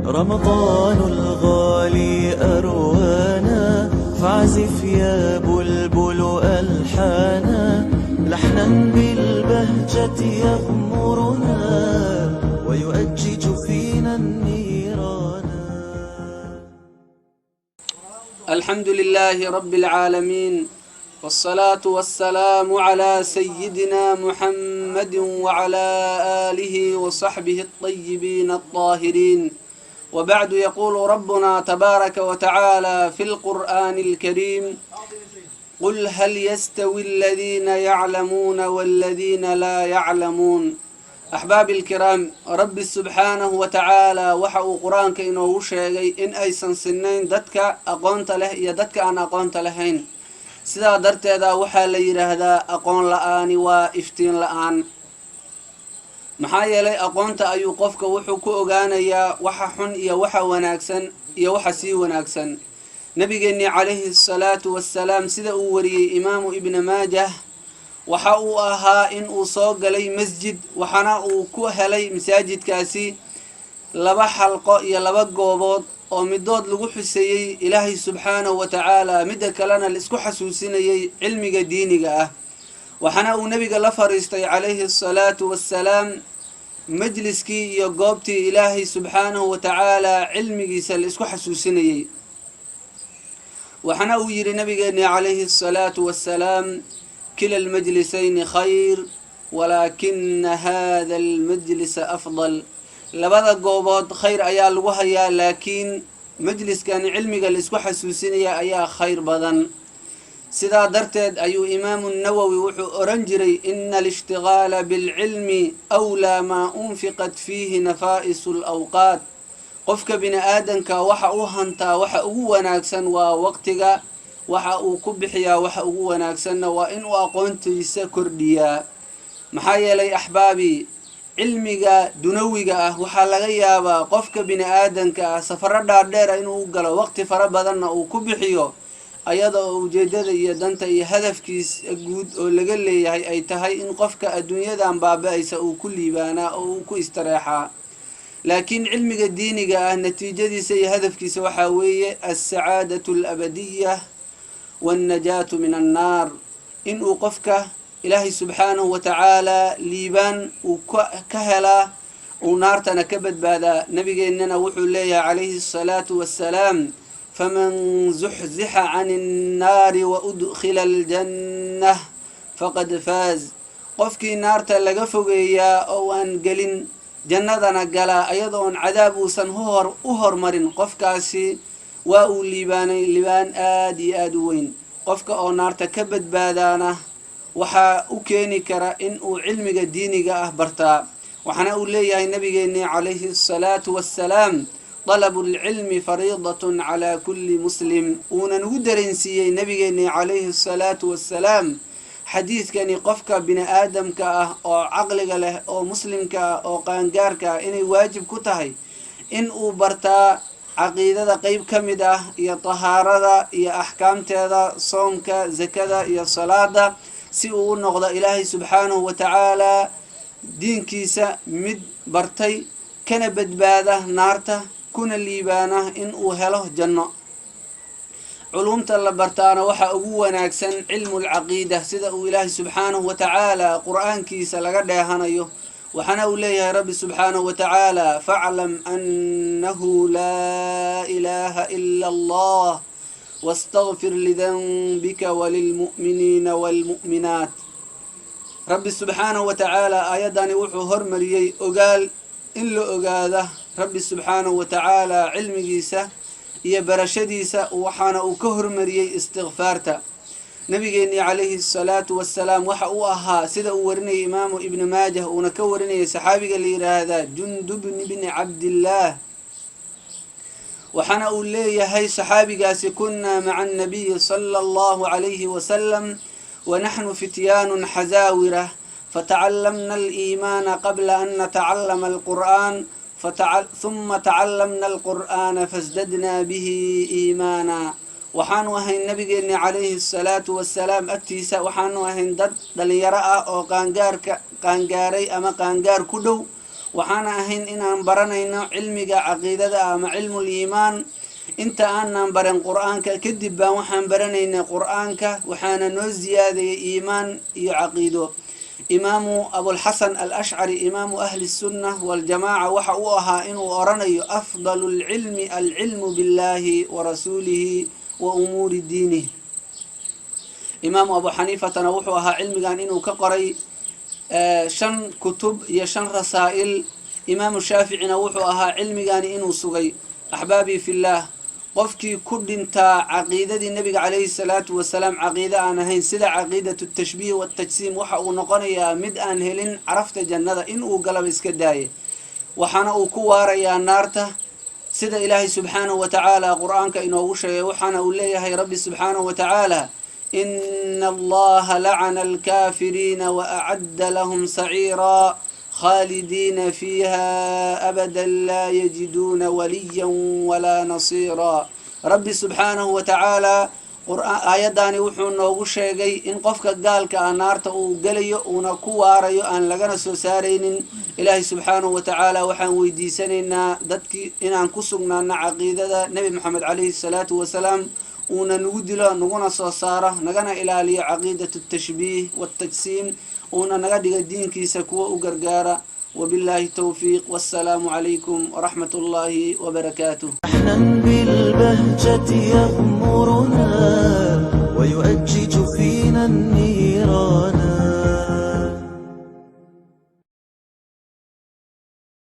رمضان الغالي أروانا، فاعزف يا بلبل ألحانا، لحنا بالبهجة يغمرنا ويؤجج فينا النيران. الحمد لله رب العالمين، والصلاة والسلام على سيدنا محمد وعلى آله وصحبه الطيبين الطاهرين، وبعد. يقول ربنا تبارك وتعالى في القرآن الكريم: قل هل يستوي الذين يعلمون والذين لا يعلمون. أحبابي الكرام، Rabbi subxaanahu wa tacaala waxa uu Qur-aanka inoogu sheegay in aysan sinnayn dadka aqoonta leh iyo dadka aan aqoonta lahayn. Sidaa darteeda waxaa la yidhaahdaa aqoon la-aani waa iftiin la-aan. Maxaa yeelay, aqoonta ayuu qofka wuxuu ku ogaanayaa waxa xun iyo waxa wanaagsan iyo waxa sii wanaagsan. Nabigeennii calayhi asalaatu wassalaam, sida uu wariyey Imaamu Ibna Maajah, waxa uu ahaa in uu soo galay masjid, waxaana uu ku helay masaajidkaasi laba xalqo iyo laba goobood oo midood lagu xuseeyey Ilaahay subxaanahu wa tacaala, midda kalena la isku xasuusinayay cilmiga diiniga ah. Waxaana uu nebiga la fariistay calayhi asalaatu wassalaam majliskii iyo goobtii Ilaahay subxaanahu wa tacaala cilmigiisa la isku xasuusinayey. Waxaana uu yidhi nabigeeni calayhi asalaatu wassalaam: كلا المجلسين خير ولكن هذا المجلس أفضل. Labada goobood khayr ayaa lagu hayaa, laakiin majliskan cilmiga la isku xasuusinaya ayaa khayr badan. Sidaa darteed ayuu Imaamu Nawowi wuxuu oran jiray: إن الاشتغال بالعلم أولى ما أنفقت فيه نفائس الأوقات. Qofka bini aadanka waxa uu hantaa waxa ugu wanaagsan waa waqtiga. Waxa uu ku bixiyaa waxa ugu wanaagsanna waa inuu aqoontiisa kordhiyaa. Maxaa yeelay, axbaabi, cilmiga dunawiga ah waxaa laga yaabaa qofka bini aadanka ah safaro dhaadheera inuu u galo, waqti fara badanna uu ku bixiyo, ayada oo ujeedada iyo danta iyo hadafkiisa guud oo laga leeyahay ay tahay in qofka adduunyadan baaba-aysa uu ku liibaanaa oo uu ku istareexaa. Laakiin cilmiga diiniga ah natiijadiisa iyo hadafkiisa waxaa weeye السعادة الأبدية والنجاة من النار, inuu qofka Ilaahay subxaanahu wa tacaala liibaan uu ka helaa, uu naartana ka badbaadaa. Nabigeennana wuxuu leeyahay calayhi asalaatu wassalaam: فمن زحزح عن النار وأدخل الجنة فقد فاز. Qofkii naarta laga fogeeyaa oo aan gelin, jannadana galaa, ayadoon cadaab uusan u hormarin, qofkaasi waa uu liibaanay liibaan aada iyo aada u weyn. Qofka oo naarta ka badbaadaana waxaa u keeni kara in uu cilmiga diiniga ah bartaa. Waxaana uu leeyahay nabigeeni calayhi asalaatu wassalaam: طلب العلم فريضة على كل مسلم. Uuna nagu dareensiiyey nabigeeni calayhi asalaatu wassalaam xadiidkani qofka bini aadamka ah oo caqliga leh oo muslimka ah oo qaangaarka ah inay waajib ku tahay in uu bartaa caqiidada qeyb ka mid ah iyo tahaarada iyo axkaamteeda, soomka, zakada iyo salaada, si uu u noqdo Ilaahay subxaanahu wa tacaala diinkiisa mid bartay, kana badbaada naarta, kuna liibaana in uu helo janno. Culumta la bartaana waxaa ugu wanaagsan cilmu alcaqiida, sida uu Ilaahay subxaanahu wa tacaala Qur-aankiisa laga dheehanayo. Waxaana uu leeyahay Rabbi subxaanahu wa tacaala: فاعلم أنه لا إله إلا الله واستغفر لذنبك وللمؤمنين والمؤمنات. Rabbi subxaanahu wa tacaala aayaddani wuxuu hormariyey ogaal, in la ogaada Rabbi subxaanahu wa tacaala cilmigiisa iyo barashadiisa, waxaana uu ka hormariyey istikfaarta. Nabigeennii calayhi asalaatu wassalaam waxa uu ahaa, sida uu warinayay Imaamu Ibni Maajah, uuna ka warinayay saxaabiga la yidhaahdaa Jundubni bni Cabdillaah, waxaana uu leeyahay saxaabigaasi: كنا مع النبي صلى الله عليه وسلم ونحن فتيان حزاورة، فتعلمنا الإيمان قبل أن نتعلم القرآن، ثم تعلمنا القرآن فازددنا به إيمانا. Waxaanu ahayn nabigeeni calayhi asalaatu wasalaam agtiisa, waxaanu ahayn dad dhalinyaro ah oo qaangaarka qaangaaray ama qaangaar ku dhow. Waxaana ahayn inaan baranayno cilmiga caqiidada ama cilmul iimaan inta aanan baran Qur-aanka. Kadib baan waxaan baranaynay Qur-aanka, waxaana noo siyaadayay iimaan iyo caqiido. Imaamu Abulxasan Alashcari, imaamu ahli sunna waljamaaca, waxa uu ahaa inuu oranayo: "Afdalu lcilmi alcilmu billahi wa rasuulihi wa umuuri diinih." Imaamu Abu Xaniifatana wuxuu ahaa cilmigan inuu ka qoray shan kutub iyo shan rasaa'il. Imaamu Shaaficina wuxuu ahaa cilmigani inuu sugay. Axbaabii fillaah, qofkii ku dhintaa caqiidadii Nebiga calayhi salaatu wasalaam caqiide aan ahayn, sida caqiidatu tashbiih watajsiim, waxa uu noqonayaa mid aan helin carafta jannada inuu galaba iska daaye, waxaana uu ku waarayaa naarta, sida Ilaahay subxaanahu wa tacaala Qur-aanka inoogu sheegay. Waxaana uu leeyahay Rabbi subxaanahu wa tacaala: "Ina Allaha lacana alkaafiriina waacadda lahum saciira khaalidiina fiiha abada laa yajiduuna waliya walaa nasiira." Rabbi subxaanahu wa tacaala aayaddaani wuxuu noogu sheegay in qofka gaalka ah naarta uu gelayo, uuna ku waarayo, aan lagana soo saaraynin. Ilaahay subxaanahu wa tacaala waxaan weydiisanaynaa dadkii inaan ku sugnaano caqiidada Nebi Moxamed calayhi salaatu wasalaam, uuna nagu dilo, naguna soo saaro, nagana ilaaliyo caqiidatu tashbiih waatajsiim, uuna naga dhiga diinkiisa kuwa u gargaara. Wabillahi towfiiq, wassalaamu calaykum waraxmat ullaahi wabarakaatuh. لحنا بالبهجة يغمرنا ويؤجج فينا النيران.